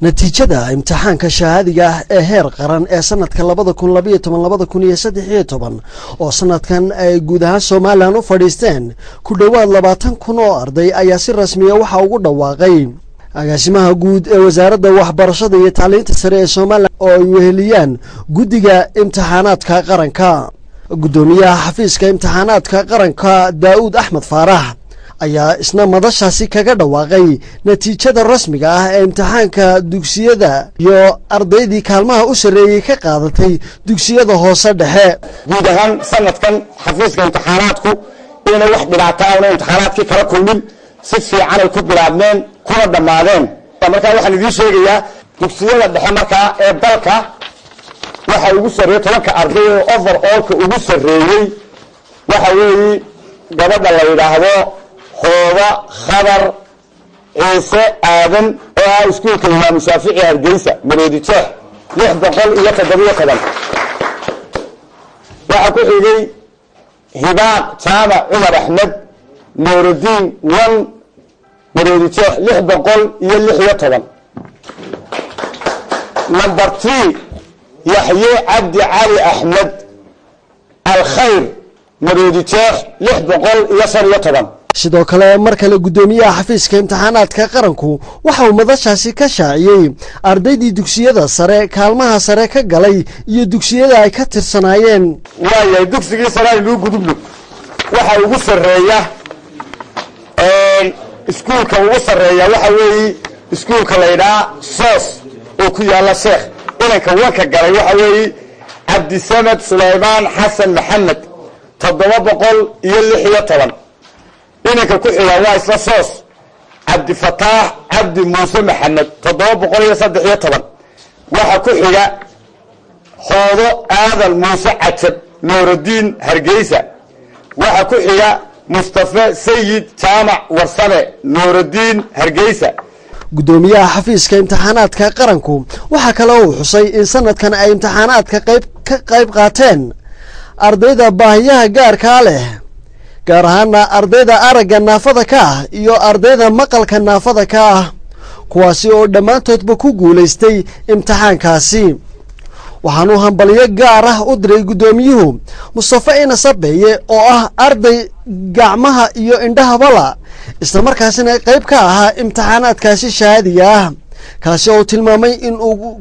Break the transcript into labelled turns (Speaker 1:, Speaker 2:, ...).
Speaker 1: Natiijada imtixaanka shahaadiga ah ee heer qaran ee sanadka 2012 2013, oo sanadkan ay guud ahaan Somalilan u fadhiisteen ku dhowaad 20,000 oo arday, ayaa si rasmiya waxa ugu dhawaaqay agaasimaha guud ee Wasaaradda Waxbarashada iyo Tacliinta Sare ee Somalilan, oo ay weheliyaan guddiga imtixaanaadka qaranka. Guddoomiyaha xafiiska imtixaanaadka qaranka, Daa'uud Axmed Faarax, ayaa isna madashaasi kaga dhawaaqay natiijada rasmiga ah ee imtixaanka dugsiyada iyo ardaydii kaalmaha u sarreeyey ka qaadatay dugsiyada hoose dhexe.
Speaker 2: Guud ahaan sanadkan xafiiska imtixaanaadku inay wax dhibaato ah una imtixaanaadkii kala kulmin, si fiican ay ku bilaabmeen kuna dhammaadeen. Markaa waxaan idiin sheegayaa dugsiyada dhexe markaa ee dalka waxa ugu sarreeyey, 10-ka arday oo overallka ugu sarreeyey, waxa weeyi gabadha la yidhaahdo Hooba Khadar Ciise Aadan oo ah iskuulka Imaamu Shaafici, Hargeysa, Maroodi Jeex, 617. Waxaa ku xigay Hibaaq Jaamac Cumar Axmed, Nuurudiin 1, Maroodi Jeex, 616. Number 3, Yaxye Cabdi Cali Axmed, Alkhayr, Maroodi Jeex, 615.
Speaker 1: Sidoo kale mar kale guddoomiyaha xafiiska imtixaanaadka qaranku waxa uu madashaasi ka shaaciyey ardaydii dugsiyada sare kaalmaha sare ka galay iyo dugsiyada ay ka tirsanaayeen.
Speaker 2: Waayahay, dugsigii sare aynuu gudubno. Waxa ugu sarreeya, iskuulka ugu sarreeya waxa weeyi iskuulka la yidhaha SOS oo ku yaalla Sheekh. Inanka wanka galay waxa weeyi Cabdisamed Sulaymaan Xasan Maxamed, 716. Inanka ku xiga waa isla SOS, Cabdifataax Cabdi Muuse Maxamed, 713. Waxa ku xiga Hoodo Aadan Muuse Cajab, Nuurudiin, Hargeysa. Waxa ku xiga Mustafe Sayid Jaamac Warsame, Nuurudiin, Hargeysa.
Speaker 1: Guddoomiyaha xafiiska imtixaanaadka qaranku waxaa kale uu xusay in sanadkan ay imtixaanaadka qayb ka qayb qaateen ardayda baahiyaha gaarkaa leh, gaar ahaana ardayda aragga naafada ka ah iyo ardayda maqalka naafada ka ah, kuwaasi oo dhammaantoodba ku guulaystay imtixaankaasi. Waxaanuu hambalyo gaar ah u diray guddoomiyuhu Mustafe Ina Sabeeye, oo ah arday gacmaha iyo indhahabala, islamarkaasina qayb ka ahaa imtixaanaadkaasi shahaadiga ah, kaasi oo tilmaamay in uu